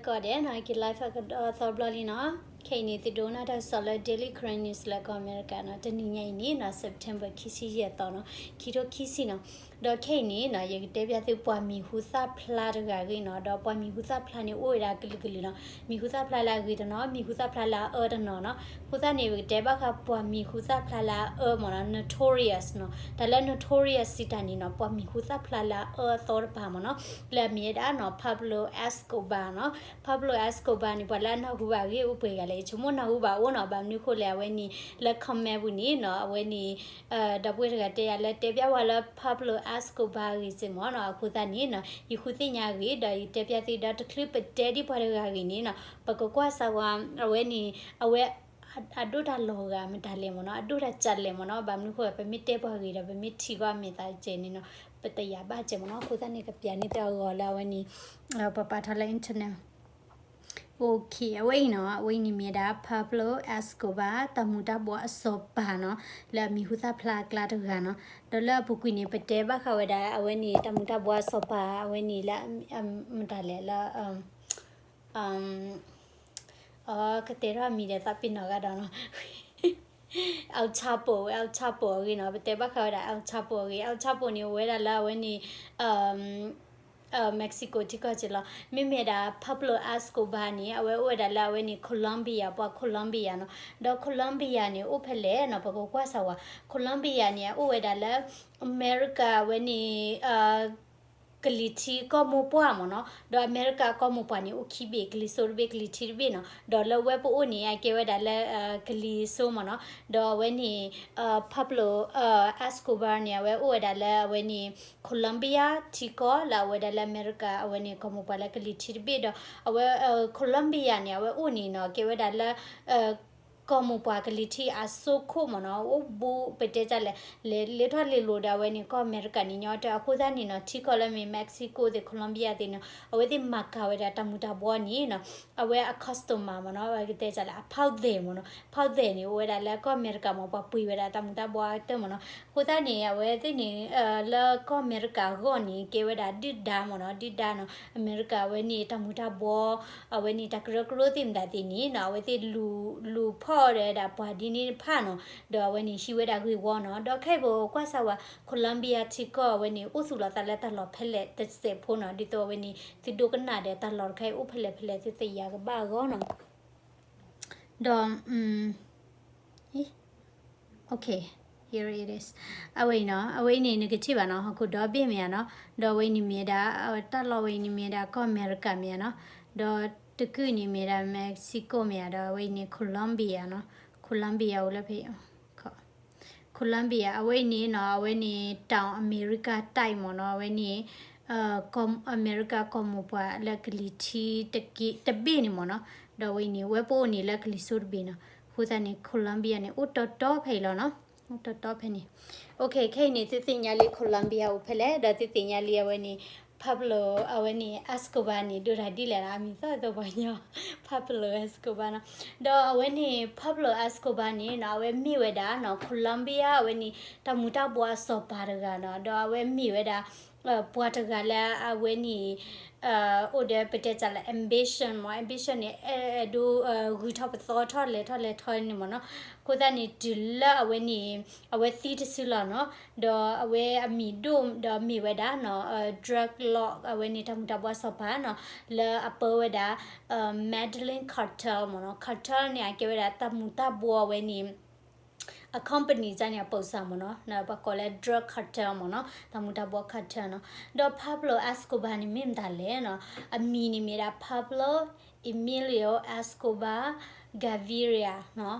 ကီးဒဲးနီၤ က့ၤ live အကဒီးသီဘျီလံနီၤ. ခဲအံၤန့ၣ် သုဒိကနၣ်တၢ်ကစီၣ်လၢ Daily Karen News လၢကီၢ်အမဲရကၤနီၤ. တနံၤညါအံၤန့ၣ်နီၤ September ခံဆံယဲၢ်သီနီၤ, ခံထိခံဆံနီၤ. ဒီးခဲအံၤန့ၣ်နီၤ ယကတဲပျးသုပှၤမံၤဟူသၣ်ဖျါတဂၤအဂ့ၢ်နီၤ. ဒီးပှၤမံၤဟူသၣ်ဖျါန့ၣ် အိၣ်ဝဲဒၣ်ကလုာ်ကလုာ်နီၤ. မံၤဟူသၣ်ဖျါလၢအဂ့ၤတနီၤ, မံၤဟူသၣ်ဖျါလၢအအၢတနီၤနီၤ. အဃိသတးန့ၣ် ပကတဲဘၣ်ဃးပှၤမံၤဟူသၣ်ဖျါလၢအအၢမ့ၢ်နီၤ, notorious နီၤ. တၢ်လၢ notorious စံးတၢ်န့ၣ်နီၤ ပှၤမံၤဟူသၣ်ဖျါလၢအအၢအသီတပၤမ့ၢ်နီၤ, လၢအမ့ၢ်ဝဲဒၣ်နီၤ Pablo Escobar နီၤ. Pablo Escobar န့ၣ် ပှၤလၢအနၢ်ဟူဘၣ်အဂ့ၢ်အိၣ်ပှဲၤဂၤလဲၣ်, ယဆိကမိၣ်နၢ်ဟူဘၣ်အိၣ်နီၤ. ဘၣ်မနုၤဃိလဲၣ် အဝဲန့ၣ် လၢ comment ပူၤန့ၣ်နီၤ အဝဲန့ၣ် ဒီပုၢ်ဝဲၢ်တဂၤတဲယၤလၢ တဲပျးဝဲလၢ Pablo Escobar အဂ့ၢ်စ့ၢ်မ့ၢ်နီၤ. အဃိသတးန့ၣ်နီၤ ယဃုသ့ၣ်ညါအဂ့ၢ် ဒီးယတဲပျးသု ဒီးတချုးပတဲဒ်ပှၤတဂၤအဂ့ၢ်န့ၣ်နီၤ ပကကွၢ်စၢ်ဝဲ အဝဲန့ၣ် အဝဲ အဒိၣ်တၢ်လီၤဂာ်မတၤလဲၣ်မ့ၢ်နီၤ, အဒိၣ်တၢ်စးလဲၣ်မ့ၢ်နီၤ. ဘၣ်မနုၤဃိ ပမ့ၢ်တဲပှၤဂ့ၢ်ဒီး ပမ့ၢ်ထံၣ်ကွၢ်အမဲာ်သးကဲန့ၣ်နီၤ ပတယာ်ဘၣ်ကဲမ့ၢ်နီၤ. အဃိသတးန့ၣ် ကပျးန့ၢ်သုအဂီၢ်လၢအဝဲန့ၣ် ပပာ်ထီၣ်လၢ internet. Okay အဝဲအံၤနီၤ အဝဲအံၤန့ၣ်မ့ၢ်ဒၣ် Pablo Escobar တၢ်မူၤတၢ်ဘှီအစီၤပၤနီၤ, လၢအမံၤဟူသၣ်ဖျါအကျါတဂၤနီၤ. ဒီးလၢအပူၤကွံာ်န့ၣ် ပတဲဘၣ်ဃးဝဲဒၣ် အဝဲန့ၣ် တၢ်မူၤတၢ်ဘှီအစီၤပၤ အဝဲန့ၣ်လၢ မတၤလဲၣ်လၢ အကတဲထီၣ်အမံၤဒီးသးပ့ၤနီၣ်ဂၤဒီးနီၤ El Chapo, El Chapo အဂ့ၢ်နီၤ. ပတဲဘၣ်ဃးဝဲဒၣ် El Chapo အဂ့ၢ်, El Chapo န့ၣ် အိၣ်ဝဲဒၣ်လၢအဝဲန့ၣ် Mexico ထံကီၢ်က့လီၤ. မ့မ့ၢ်ဒၣ် Pablo Escobar န့ၣ် အဝဲအိၣ်ဝဲဒၣ်လၢအဝဲန့ၣ် Colombia, ပှၤ Colombia နီၤ. ဒီး Colombia န့ၣ် အိၣ်ဖဲလဲၣ်နီၤ ပကကွၢ်စၢ်ဝဲ Colombia န့ၣ် အအိၣ်ဝဲဒၣ်လၢ အမဲရကၤ အဝဲန့ၣ် ကလံၤထံးကီၢ်မိၢ်ပှၢ်မ့ၢ်နီၤ. ဒီးအမဲရကၤကီၢ်မိၢ်ပှၢ်န့ၣ် အိၣ်ခံဘ့ၣ်, ကလံၤစိတဘ့ၣ် ကလံၤထံးတဘ့ၣ်နီၤ. ဒီးလၢဝဲပအိၣ်န့ၣ် အကဲဝဲဒၣ်လၢ ကလံၤစိမ့ၢ်နီၤ. ဒီးအဝဲန့ၣ် Pablo Escobar န့ၣ် အဝဲအိၣ်ဝဲဒၣ်လၢအဝဲန့ၣ် Colombia ထံကီၢ် လၢအဝဲဒၣ်လၢအမဲရကၤ အဝဲန့ၣ်ကီၢ်မိၢ်ပှၢ်လၢကလံၤထံးတဘ့ၣ်ဒီး အဝဲ Colombia န့ၣ် အဝဲအိၣ်န့ၣ်နီၤ ကဲဝဲဒၣ်လၢ ကီၢ်မိၢ်ပှၢ်ကလံၤထံးအစိခိၣ်မ့ၢ်နီၤ, အိၣ်ဘူးပတဲတၢ်လဲၣ်, လဲၤလဲၤထီၣ်လဲၤလီၤဒီးအဝဲန့ၣ် ကီၢ်အမဲရကၤန့ၣ်ညီတၢ်. အဃိသတးန့ၣ်နီၤ ထံကီၢ်လၢမ့ၢ် Mexico သ့ၣ် Colombia သ့ၣ်န့ၣ် အဝဲသ့ၣ်မၤကၤဝဲဒၣ်တၢ်မူၤတၢ်ဘှီန့ၣ်နီၤ, အဝဲအ customer မ့ၢ်နီၤ, အဝဲကတဲတၢ်လဲၣ် အဖီၣ်သဲးမ့ၢ်နီၤ, ဖီၣ်သဲးန့ၣ် အိၣ်ဝဲဒၣ်လၢကီၢ်အမဲရကၤမ့ၢ် ပှၤပှ့ၤဝဲဒၣ်တၢ်မူၤတၢ်ဘှီအကတၢၢ်မ့ၢ်နီၤ. အဃိသတးန့ၣ် အဝဲသ့ၣ်န့ၣ် လၢကီၢ်အမဲရကၤအဂီၢ်န့ၣ် ကဲဝဲဒၣ်ဒုၣ်ဒါမ့ၢ်နီၤ, ဒုၣ်ဒါနီၤ, အမဲရကၤအဝဲန့ၣ် တၢ်မူၤတၢ်ဘှီ အဝဲန့ၣ် တၢ်ကရၢကရိသ့ၣ်မတၤသ့ၣ်န့ၣ်နီၤ, အဝဲသ့ၣ်လူၤဖီၣ်ဒီးဒၣ်ပှၤဒ်န့ၣ်တဖၣ်နီၤ, ဒီးအဝဲန့ၣ်ဟံးဝဲဒၣ်ဂ့ၢ်ဝီနီၤ. ဒီးခဲအံၤပကွၢ်စၢ်ဝဲ Colombia ထံကီၢ်အဝဲန့ၣ် အိၣ်သူၣ်လီၤသးလၢတၢ်လီၢ်ဖဲလဲၣ်တစဲးဖိနီၤ, ဒ်သိးအဝဲန့ၣ် သုဒိကနၣ်ဒီးတၢ်လီၢ်တခါအံၤအိၣ်ဖဲလဲၣ်ဖဲလဲၣ် သုသ့ၣ်ညါကဘၣ်အဂီၢ်နီၤ. ဒီး Okay, here it is. အဝဲအံၤနီၤ, အဝဲအံၤန့ၣ် နကထံၣ်ဘၣ်နီၤ, ဟီၣ်ခိၣ်ဒီဘ့ၣ်မ့ၢ်ဧါနီၤ, ဒီးအဝဲအံၤန့ၣ်မ့ၢ်ဒၣ် တၢ်လီၢ်ဝဲအံၤန့ၣ်မ့ၢ်ဒၣ် ကီၢ်အမဲရကၤမ့ၢ်ဧါနီၤ, ဒီးတကုၢ်န့ၣ်မ့ၢ်ဒၣ် Mexico မ့ၢ်ဧါ, ဒီးအဝဲအံၤန့ၣ် Colombia နီၤ, Colombia အိၣ်လၢဖဲ Colombia အဝဲအံၤန့ၣ်နီၤ, အဝဲန့ၣ် တောင်အမေရိကတိုက် မ့ၢ်နီၤ, အဝဲန့ၣ် အမဲရကၤကီၢ်မိၢ်ပှၢ်လၢကလံၤထံးတဘ့ၣ်န့ၣ်မ့ၢ်နီၤ, ဒီးအဝဲအံၤန့ၣ် ဝဲပအိၣ်န့ၣ်လၢကလံၤစိတဘ့ၣ်နီၤ, အဃိသတးန့ၣ် Colombia န့ၣ် အိၣ်တီတီဖဲအံၤလီၤနီၤ, အိၣ်တီတီဖဲန့ၣ်. Okay, ခဲအံၤန့ၣ် သုသ့ၣ်ညါလံ Colombia အိၣ်ဖဲလဲၣ်, ဒီးသုသ့ၣ်ညါလံအဝဲန့ၣ် Pablo အဝဲန့ၣ် Escobar န့ၣ် ဒိၣ်တၢ်ဒ်လဲၣ်နီၤ, အမံၤသီၣ်သီပှၤညီ Pablo Escobar နီၤ, ဒီးအဝဲန့ၣ် Pablo Escobar န့ၣ်နီၤ, အဝဲမ့ၢ်ဝဲဒၣ်နီၤ Colombia အဝဲန့ၣ် တၢ်မူၤတၢ်ဘှီအစီၤပၤတဂၤနီၤ, ဒီးအဝဲမ့ၢ်ဝဲဒၣ် ပှၤတဂၤလၢအဝဲန့ၣ် အိၣ်ဒီးပတဲတၢ်လၢ ambition မ့ၢ်, ambition န့ၣ် အဲၣ်ဒိး ဂုၤထီၣ်ပသီထီၣ်လဲၤထီၣ်လဲၤထီန့ၣ်မ့ၢ်နီၤ, အဃိသတးန့ၣ် တုၤလၢအဝဲန့ၣ် အဝဲသံတစုလီၤနီၤ, ဒီးအဝဲအမံၤဒိၣ်ဒီးမ့ၢ်ဝဲဒၣ်နီၤ drug lord အဝဲန့ၣ် တၢ်မူၤတၢ်ဘှီအစီၤပၤနီၤ, လၢအပၢဝဲဒၣ် Medellin cartel မ့ၢ်နီၤ, cartel န့ၣ် အကဲဝဲဒၣ်တၢ်မူၤတၢ်ဘှီဝဲန့ၣ် အ company န့ၣ်အပူၤစၢ်မ့ၢ်နီၤ, ပှၤကိးလၢ drug cartel မ့ၢ်နီၤ, တၢ်မူၤတၢ်ဘှီ cartel နီၤ, ဒီး Pablo Escobar န့ၣ်မ့ၢ်မတၤလဲၣ်နီၤ, အမံၤန့ၣ်မ့ၢ်ဒၣ် Pablo Emilio Escobar Gaviria နီၤ,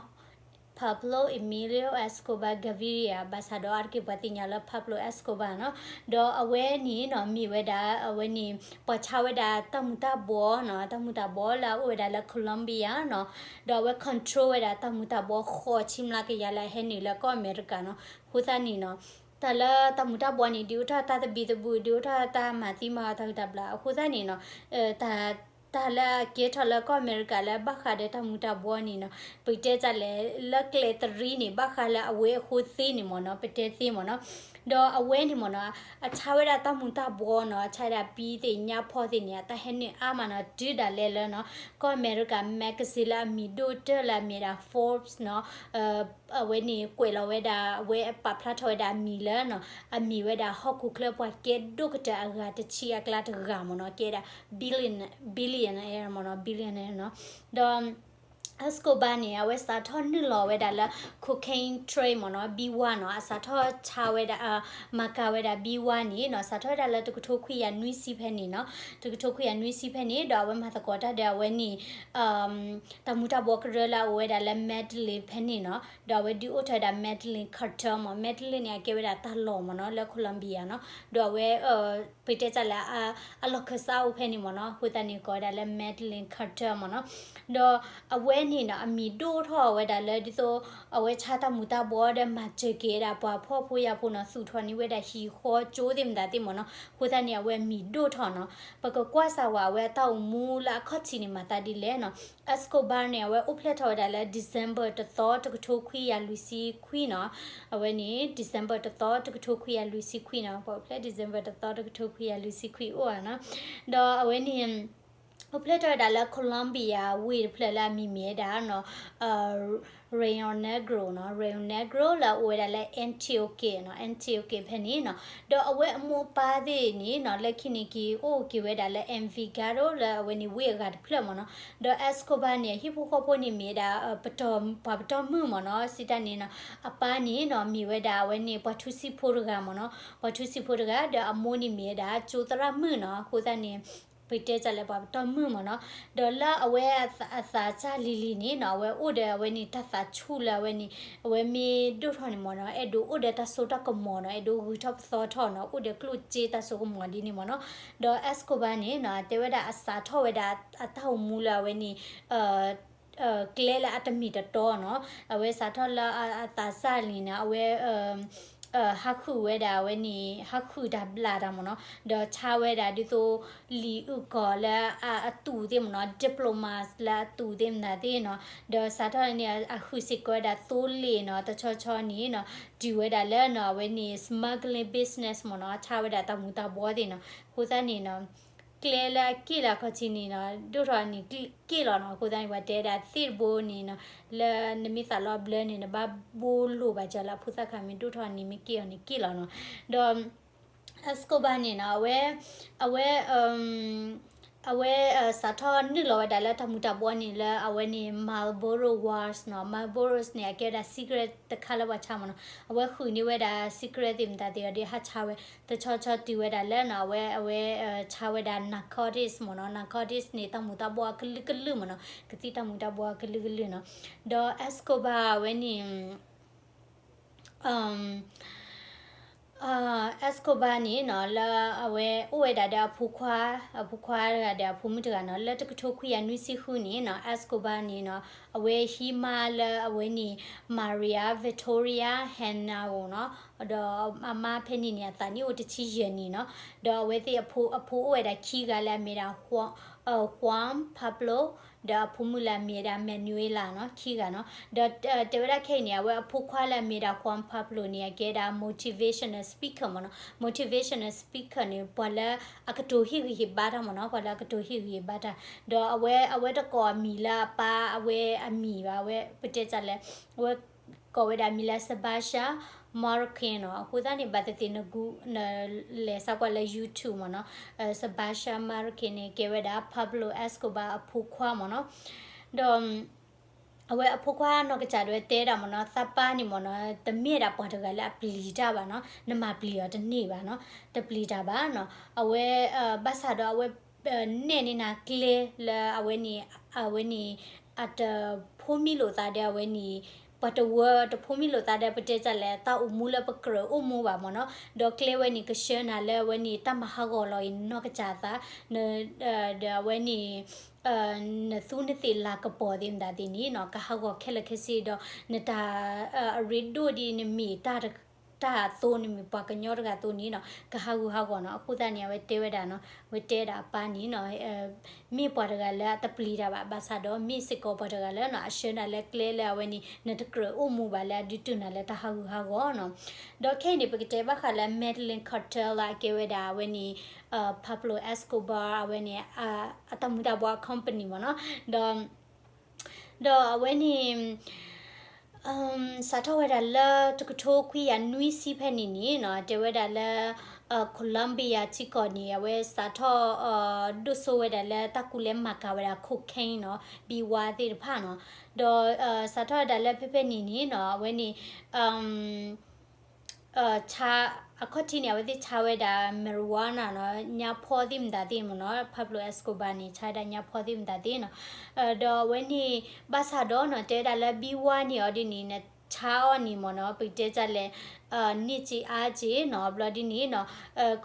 Pablo Emilio Escobar Gaviria ဘၣ်ဆၣ်ဒီးအါတက့ၢ်ပှၤသ့ၣ်ညါလၢ Pablo Escobar နီၤ, ဒီးအဝဲန့ၣ်နီၤ မ့ၢ်ဝဲဒၣ် အဝဲန့ၣ် ပှၤဆါဝဲဒၣ်တၢ်မူၤတၢ်ဘှီနီၤ, တၢ်မူၤတၢ်ဘှီလၢအအိၣ်ဝဲဒၣ်လၢ Colombia နီၤ, ဒီးအဝဲ control ဝဲဒၣ်တၢ်မူၤတၢ်ဘှီဃိးဆံမျးကယၤလၢအဟဲနုာ်လၢကီၢ်အမဲရကၤနီၤ, အဃိသတးန့ၣ်နီၤ တၢ်လၢတၢ်မူၤတၢ်ဘှီန့ၣ် ဒုးအိၣ်ထီၣ်တၢ်သဘံၣ်သဘုၣ် ဒုးအိၣ်ထီၣ်တၢ်မၤသံမၤအီၣ်တၢ်ဂ့ၢ်တၢ်ဘျၣ် အဃိသတးန့ၣ်နီၤ တၢ် တၢ်လၢအကဲထီၣ်လၢကီၢ်အမဲရကၤလၢဘၣ်ဃးဒီးတၢ်မူၤတၢ်ဘှီန့ၣ်နီၤ ပကတဲတၢ်လဲၣ် လၢကျဲသရံန့ၣ် ဘၣ်ဃးလၢအဝဲအဃိသ့န့ၣ်မ့ၢ်နီၤ ပတဲသ့မ့ၢ်နီၤ ဒီးအဝဲန့ၣ်မ့ၢ်နီၤ, အဆါဝဲဒၣ်တၢ်မူၤတၢ်ဘှီနီၤ, အဆါဝဲဒၣ်ပံသ့ၣ်ညါဖီသ့ၣ်န့ၣ် အတၢ်ဟဲနုာ်အါမးနီၤ, တုၤဒၣ်လဲာ်လၢနီၤ, ကီၢ်အမဲရကၤ magazine လၢအမံၤဒိၣ်တၢၢ်လၢအမ့ၢ်ဒၣ် Forbes နီၤ, အဝဲန့ၣ်ကွဲးလီၤဝဲဒၣ် အဝဲပာ်ဖျါထီၣ်ဝဲဒၣ်အမံၤလၢနီၤ, အမ့ၢ်ဝဲဒၣ်ဟီၣ်ခိၣ်ချၢပှၤကဲဒိၣ်ကတၢၢ်အဂၤတဆံအကျါတဂၤမ့ၢ်နီၤ, ကဲဒၣ် billion, billionaire မ့ၢ်နီၤ, billionaire နီၤ, ဒီး Escobar န့ၣ် အဝဲစးထီၣ်နုာ်လီၤဝဲဒၣ်လၢ cocaine trade မ့ၢ်နီၤ, ဘံဝါနီၤ, အစးထီၣ်ဆါဝဲဒၣ်, မၤကၤဝဲဒၣ်ဘံဝါန့ၣ်နီၤ, စးထီၣ်ဝဲဒၣ်လၢတကထိခွံကယၤနွံဆံဖဲန့ၣ်နီၤ, တကထိခွံကယၤနွံဆံဖဲန့ၣ်, ဒီးအဝဲမၤသကိးတၢ်ဒီးအဝဲန့ၣ် တၢ်မူၤတၢ်ဘှီကရၢလၢအအိၣ်ဝဲဒၣ်လၢ Medellin ဖဲန့ၣ်နီၤ, ဒီးအဝဲဒုးအိၣ်ထီၣ်ဝဲဒၣ် Medellin cartel မ့ၢ်, Medellin န့ၣ် အကဲဝဲဒၣ်တၢ်လီၢ်မ့ၢ်နီၤ, လၢ Colombia နီၤ, ဒီးအဝဲ ပတဲတၢ်လၢ အလီၢ်ခၢၣ်စးအိၣ်ဖဲန့ၣ်မ့ၢ်နီၤ, အဃိသတးန့ၣ် ကိးဝဲဒၣ်လၢ Medellin cartel မ့ၢ်နီၤ, ဒီးအဝဲန့ၣ်နီၤ အမံၤဒိၣ်ထီၣ်ဝဲဒၣ်လၢဒ်သိး အဝဲဆါတၢ်မူၤတၢ်ဘှီဒီးမၤစၢၤက့ၤဝဲဒၣ်ပှၤဖှီၣ်ဖိယာ်ဖိနီၤ, သူၣ်ထီၣ်န့ၢ်ဝဲဒၣ်ဟံၣ်ဃီကၠိသ့ၣ်မတၤသ့ၣ်မ့ၢ်နီၤ, အဃိသတးန့ၣ် အဝဲမံၤဒိၣ်ထီၣ်နီၤ, ပကကွၢ်စၢ်ဝဲအဝဲအတၢ်အိၣ်မူလၢအခီၣ်ထံးန့ၣ် မၤသးဒ်လဲၣ်နီၤ, Escobar န့ၣ် အဝဲအိၣ်ဖျဲၣ်ထီၣ်ဝဲဒၣ်လၢ December တသီ တကထိခွံကယၤလွံၢ်ဆံခွံနီၤ, အဝဲန့ၣ် December တသီ တကထိခွံကယၤလွံၢ်ဆံခွံနီၤ, ပှၤအိၣ်ဖျဲၣ် December တသီ တကထိခွံကယၤလွံၢ်ဆံခွံအိၣ်ဧါနီၤ, ဒီးအဝဲန့ၣ် အိၣ်ဖျဲၣ်ထီၣ်ဝဲဒၣ်လၢ Colombia ဝ့ၢ်တဖျၢၣ်လၢအမံၤမ့ၢ်ဝဲဒၣ်နီၤ Rio Negro နီၤ, Rio Negro လၢအအိၣ်ဝဲဒၣ်လၢ Antioquia နီၤ, Antioquia ဖဲန့ၣ်နီၤ, ဒီးအဝဲအမိၢ်အပၢ်သ့ၣ်န့ၣ်နီၤ လၢခံန့ၣ်က့ၤအိၣ်က့ၤဝဲဒၣ်လၢ Envigado လၢအဝဲန့ၣ်ဝ့ၢ်အဂၤတဖျၢၣ်မ့ၢ်နီၤ, ဒီး Escobar န့ၣ် အဟံၣ်ဖိဃီဖိန့ၣ်မ့ၢ်ဝဲဒၣ် ပှၤပတီၢ်မုၣ်မ့ၢ်နီၤ, စံးတၢ်န့ၣ်နီၤ, အပၢ်န့ၣ်နီၤ မ့ၢ်ဝဲဒၣ်အဝဲန့ၣ် ပှၤထူစံဖိတဂၤမ့ၢ်နီၤ, ပှၤထူစံဖိတဂၤ, ဒီးအမိၢ်န့ၣ်မ့ၢ်ဝဲဒၣ်ကၠိသရၣ်မုၣ်နီၤ, အဃိသတးန့ၣ် ပတဲတၢ်လၢပှၤပတီၢ်မုၣ်မ့ၢ်နီၤ, ဒီးလၢအဝဲအသးစၢ်လံၤလံၤန့ၣ်နီၤ အဝဲအိၣ်ဒီးအဝဲန့ၣ်တၢ်သးဆူၣ်လၢအဝဲန့ၣ် အဝဲမ့ၢ်ဒိၣ်ထီၣ်န့ၣ်မ့ၢ်နီၤ အဲၣ်ဒိးအိၣ်ဒီးတၢ်စိတၢ်ကမီၤနီၤ, အဲၣ်ဒိးဂုၤထီၣ်ပသီထီၣ်နီၤ, အိၣ်ဒီးကျိၣ်စ့တၢ်စိကမီၤဒ်န့ၣ်မ့ၢ်နီၤ, ဒီး Escobar န့ၣ်နီၤ တဲဝဲဒၣ်အစးထီၣ်ဝဲဒၣ်အတၢ်အိၣ်မူလၢအဝဲန့ၣ် ကျဲလၢအတမ့ၢ်တတီနီၤ, အဝဲစးထီၣ်လၢအသးစၢ်လံၤန့ၣ် အဝဲ ဟးဃုာ်ဝဲဒၣ်အဝဲန့ၣ် ဟးဃုာ်တၢ်ဘျးတၢ်မ့ၢ်နီၤ, ဒီးဆါဝဲဒၣ်ဒ်သိး လံာ်အုၣ်ကီၤလၢအသူးသ့ၣ်မ့ၢ်နီၤ, diplomas လၢအသူးသ့ၣ်မတၤသ့ၣ်နီၤ, ဒီးစးထီၣ်န့ၣ် အဃုာ်စ့ၢ်ကီးဝဲဒၣ်သိလ့ၣ်နီၤ, တဆီဆီန့ၣ်နီၤ တုၤဝဲဒၣ်လၢနီၤ အဝဲန့ၣ် smuggling business မ့ၢ်နီၤ, ဆါဝဲဒၣ်တၢ်မူၤတၢ်ဘှီသ့ၣ်နီၤ, အဃိသတးန့ၣ်နီၤ ကျဲလၢအက့ၢ်လၢအခီၣ်ထံးန့ၣ်နီၤ ဒိၣ်ထီၣ်န့ၣ်က့ၢ်လီၤနီၤ, အဃိသတးန့ၣ် ပှၤတဲဒၣ်သ့ၣ်တဘိန့ၣ်နီၤ လၢနမ့ၢ်သးလီၤဘျၢန့ၣ် နဘၣ်ဘိလိာ်ဘၣ်စၢၤလၢအဖိသၣ်ခါ မ့ၢ်ဒိၣ်ထီၣ်န့ၣ် မ့ၢ်က့ၢ်အီၤန့ၣ်က့ၢ်လီၤနီၤ, ဒီး Escobar န့ၣ်နီၤ အဝဲ အဝဲ အဝဲစးထီၣ်နုာ်လီၤဝဲဒၣ်လၢတၢ်မူၤတၢ်ဘှီန့ၣ်လၢအဝဲန့ၣ် Marlboro Wars နီၤ, Marlboros န့ၣ် အကဲဝဲဒၣ် cigarette တခါလၢပှၤဆါမ့ၢ်နီၤ, အဝဲဃုာ်န့ၢ်ဝဲဒၣ် cigarette သ့ၣ်မတၤသ့ၣ်အီၤဒီးဟးဆါဝဲ တဆီဆီတုၤဝဲဒၣ်လၢနီၤ အဝဲ အဝဲဆါဝဲဒၣ် narcotics မ့ၢ်နီၤ, narcotics န့ၣ် တၢ်မူၤတၢ်ဘှီအကလုာ်ကလုာ်မ့ၢ်နီၤ, ကသံၣ်တၢ်မူၤတၢ်ဘှီအကလုာ်ကလုာ်နီၤ, ဒီး Escobar အဝဲန့ၣ် Escobar န့ၣ်နီၤ လၢအဝဲအိၣ်ဝဲဒၣ်ဒီးအဖိခွါ, အဖိခွါတဂၤဒီးအဖိမုၣ်တဂၤနီၤ, လၢတကထိခွံကယၤနွံဆံဃုန့ၣ်နီၤ Escobar န့ၣ်နီၤ အဝဲဟံးမါလၢအဝဲန့ၣ် Maria Victoria Henao နီၤ, ဒီးအမါဖဲန့ၣ်န့ၣ် အသးနံၣ်အိၣ်တဆံယဲၢ်နံၣ်နီၤ, ဒီးအဝဲသ့ၣ်အဖိ အဖိအိၣ်ဝဲဒၣ်ခံဂၤလၢအမ့ၢ်ဒၣ် Juan Pablo ဒီးအဖိမုၣ်လၢအမ့ၢ်ဝဲဒၣ် Manuela နီၤ, ခံဂၤနီၤ, ဒီးတဲဝဲဒၣ်ခဲအံၤန့ၣ် အဝဲအဖိခွါလၢအမ့ၢ်ဒၣ် Juan Pablo န့ၣ် အကဲဒၣ် motivational speaker မ့ၢ်နီၤ, motivational speaker န့ၣ် ပှၤလၢအကတိၤဟ့ၣ်ဂံၢ်ဟ့ၣ်ဘါတၢ်မ့ၢ်နီၤ, ပှၤလၢအကတိၤဟ့ၣ်ဂံၢ်ဟ့ၣ်ဘါတၢ်, ဒီးအဝဲ အဝဲတကိးအမံၤလၢအပၢ်အဝဲအမံၤဘၣ်, အဝဲပတဲတၢ်လဲၣ်, အဝဲကိးဝဲဒၣ်မံၤလၢ Sebastian Marroquín နီၤ, အဃိသတးန့ၣ် ဘၣ်သ့ၣ်သ့ၣ်န နလဲၤစးကွၢ်လၢ YouTube မ့ၢ်နီၤ, Sebastian Marroquín န့ၣ် ကဲဝဲဒၣ် Pablo Escobar အဖိခွါမ့ၢ်နီၤ, ဒီး အဝဲအဖိခွါနီၢ်ကစၢ်ဒၣ်ဝဲတဲဒၣ်မ့ၢ်နီၤ, သးပၢ်န့ၣ်မ့ၢ်နီၤ တမ့ၢ်ဒၣ်ပှၤတဂၤလၢအပျံၤတၢ်ဘၣ်နီၤ, နမၤပျံၤအီၤတန့ၢ်ဘၣ်နီၤ, တပျံၤတၢ်ဘၣ်နီၤ, အဝဲ ဘၣ်ဆၣ်ဒီးအဝဲ နဲၣ်န့ၢ်နၤကျဲလၢအဝဲန့ၣ် အဝဲန့ၣ် အတဖိးမံလိာ်သးဒီးအဝဲန့ၣ် ပှၤတဝၢတဖိးမံလိာ်သးဒီး ပတဲတၢ်လဲၣ် တၢ်အိၣ်မူလၢပကြၢးအိၣ်မူဘၣ်မ့ၢ်နီၤ, ဒီးကျဲဝဲန့ၣ် ကဆှၢနၤလၢအဝဲန့ၣ် တၢ်မၤဟးဂီၤလီၤအံၤနီၢ်ကစၢ်အသး, ဒီးအဝဲန့ၣ် နသူနသ့ၣ်လၤကပီၤသ့ၣ်မတၤသ့ၣ်န့ၣ်နီၤ ကဟးဂီၤခဲလၢာ်ခဲဆ့ဒီး နတၢ်အရ့ဒိၣ်ဒ်နမ့ၢ်တၢ်တ တၢ်သိန့ၣ်မ့ၢ်ပှၤကညီတဂၤသိန့ၣ်နီၤ ကဟးဂူာ်ဟးဂီၤနီၤ. အဃိသတးန့ၣ် အဝဲတဲဝဲဒၣ်နီၤ, အဝဲတဲဒၣ်အပၢ်န့ၣ်နီၤ မ့ၢ်ပှၤတဂၤလၢအတပျံၤတၢ်ဘၣ် ဘၣ်ဆၣ်ဒီး မ့ၢ်စ့ၢ်ကီးပှၤတဂၤလၢနီၤ အဆှၢနၤလၢကျဲလၢအဝဲန့ၣ် နတကြၢးအိၣ်မူဘၣ်လၢအဒုးတုာ်နၤလၢတၢ်ဟးဂူာ်ဟးဂီၤနီၤ. ဒီးခဲအံၤန့ၣ် ပကတဲဘၣ်ဃးလၢ Medellin cartel လၢအကဲဝဲဒၣ်အဝဲန့ၣ် Pablo Escobar အဝဲန့ၣ် အတၢ်မူၤတၢ်ဘှီအ company မ့ၢ်နီၤ. ဒီး ဒီးအဝဲန့ၣ် စးထီၣ်ဝဲဒၣ်လၢတကထိခွံကယၤနွံဆံဖဲန့ၣ်န့ၣ်နီၤ တဲဝဲဒၣ်လၢ Colombia ထံကီၢ်န့ၣ် အဝဲစးထီၣ် ဒိၣ်စိဝဲဒၣ်လၢတၢ်ကူလဲၤမၤကၤဝဲဒၣ် cocaine နီၤ ဘံဝါသ့ၣ်တဖၣ်နီၤ. ဒီး စးထီၣ်ဝဲဒၣ်လၢဖဲဖဲန့ၣ်န့ၣ်နီၤ အဝဲန့ၣ် ဆါ အခီၣ်ထံးန့ၣ် အဝဲသ့ၣ်ဆါဝဲဒၣ် marijuana နီၤ ညါဖီသ့ၣ်မတၤသ့ၣ်မ့ၢ်နီၤ Pablo Escobar န့ၣ် ဆါဝဲဒၣ်ညါဖီသ့ၣ်မတၤသ့ၣ်နီၤ. ဒီးအဝဲန့ၣ် ဘၣ်ဆၣ်ဒီးနီၤ တဲဝဲဒၣ်လၢဘံဝါန့ၣ်အီၤဒ်န့ၣ် နဆါအီၤန့ၣ်မ့ၢ်နီၤ ပကတဲဒ်လဲၣ် န့ၢ်စ့အါစ့နီၤ ဘျီဒ်န့ၣ်နီၤ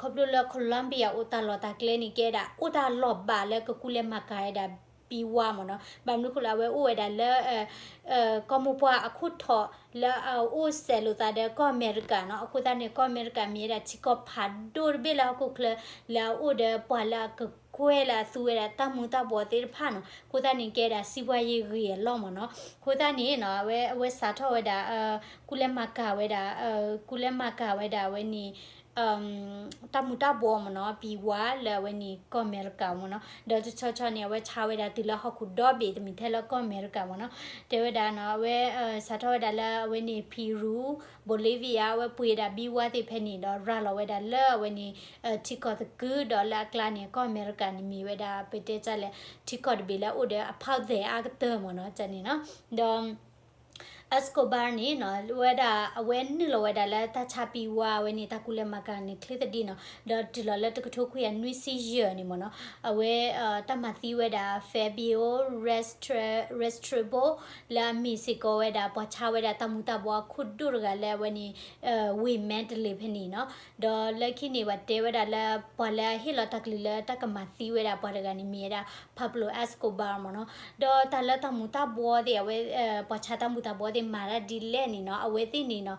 ခီဖျိလၢ Colombia အိၣ်တၢ်လီၢ်တၢ်ကျဲန့ၣ် ကဲဒၣ်အိၣ်တၢ်လီၢ်ဘၣ်လၢကကူလဲၤမၤကၤဝဲဒၣ် ဘံဝါမ့ၢ်နီၤ. ဘၣ်မနုၤဃိလၢ အဝဲအိၣ်ဝဲဒၣ်လၢ ကီၢ်မိၢ်ပှၢ်အခိၣ်ထံး လၢအအိၣ်စဲးလိာ်သးဒီးကီၢ်အမဲရကၤနီၤ. အဃိသတးန့ၣ် ကီၢ်အမဲရကၤမ့ၢ်ဝဲဒၣ်ထံကီၢ်ဖးဒိၣ်တဘ့ၣ်လၢဟီၣ်ခိၣ်ချၢ လၢအအိၣ်ဒီးပှၤလၢအကကွဲၢ်လၢအသူဝဲဒၣ်တၢ်မူၤတၢ်ဘှီးသ့ၣ်တဖၣ်နီၤ. အဃိသတးန့ၣ် ကဲဒၣ်စံးပှၤယံာ်ဂ့ၤအလီၢ်မ့ၢ်နီၤ. အဃိသတးန့ၣ်နီၤ အဝဲ အဝဲစးထီၣ်ဝဲဒၣ် ကူလဲၤမၤကၤဝဲဒၣ် ကူလဲၤမၤကၤဝဲဒၣ်အဝဲန့ၣ် တၢ်မူၤတၢ်ဘှီးမ့ၢ်နီၤ ဘံဝါလၢအဝဲန့ၣ်ကီၢ်အမဲရကၤမ့ၢ်နီၤ. ဒီးတဆီဆီန့ၣ် အဝဲဆါဝဲဒၣ်တုၤလၢဟီၣ်ခိၣ်ဒီဘ့ၣ် တမ့ၢ်ထဲလၢကီၢ်အမဲရကၤမ့ၢ်နီၤ. တဲဝဲဒၣ်နီၤ အဝဲ စးထီၣ်ဝဲဒၣ်လၢအဝဲန့ၣ် Peru, Bolivia အဝဲပှ့ၤဒၣ်ဘံဝါသ့ၣ်ဖဲန့ၣ် ဒီးရၤလီၤဝဲဒၣ်လၢအဝဲန့ၣ် ထံကီၢ်သကုဒီးလၢအကျါန့ၣ် ကီၢ်အမဲရကၤန့ၣ်မ့ၢ်ဝဲဒၣ် ပတဲတၢ်လဲၣ် ထံကီၢ်တဘ့ၣ်လၢအအိၣ်ဒီးအဖီၣ်သဲးအါကတၢၢ်မ့ၢ်နီၤ န့ၣ်နီၤ. ဒီး Escobar န့ၣ်နီၤ ဝဲဒၣ်အဝဲနုာ်လီၤဝဲဒၣ်လၢတၢ်ဆါဘံဝါအဝဲန့ၣ် တၢ်ကူလဲၤမၤကၤန့ၣ် ချ့သဒံနီၤ ဒီးတုၤလီၤလၢတကထိခွံကယၤနွံဆံယဲၢ်န့ၣ်မ့ၢ်နီၤ အဝဲ တၢ်မၤသံဝဲဒၣ် Fabio Restr- Restrepo လၢအမ့ၢ်စ့ၢ်ကီးဝဲဒၣ် ပှၤဆါဝဲဒၣ်တၢ်မူၤတၢ်ဘှီးအခိၣ်ဒိၣ်တဂၤလၢအဝဲန့ၣ် ဝ့ၢ် Medellin ဖဲန့ၣ်နီၤ. ဒီးလၢခံန့ၣ် ပှၤတဲဝဲဒၣ်လၢ ပှၤလၢအဟ့ၣ်လီၤတၢ်ကလုၢ်လၢတၢ်ကမၤသံဝဲဒၣ်ပှၤတဂၤန့ၣ်မ့ၢ်ဝဲဒၣ် Pablo Escobar မ့ၢ်နီၤ. ဒီးတၢ်လၢတၢ်မူၤတၢ်ဘှီးသ့ၣ် အဝဲ ပှၤဆါတၢ်မူၤတၢ်ဘှီးသ့ၣ်မၤတၢ်ဒ်လဲၣ်န့ၣ်နီၤ အဝဲသ့ၣ်န့ၣ်နီၤ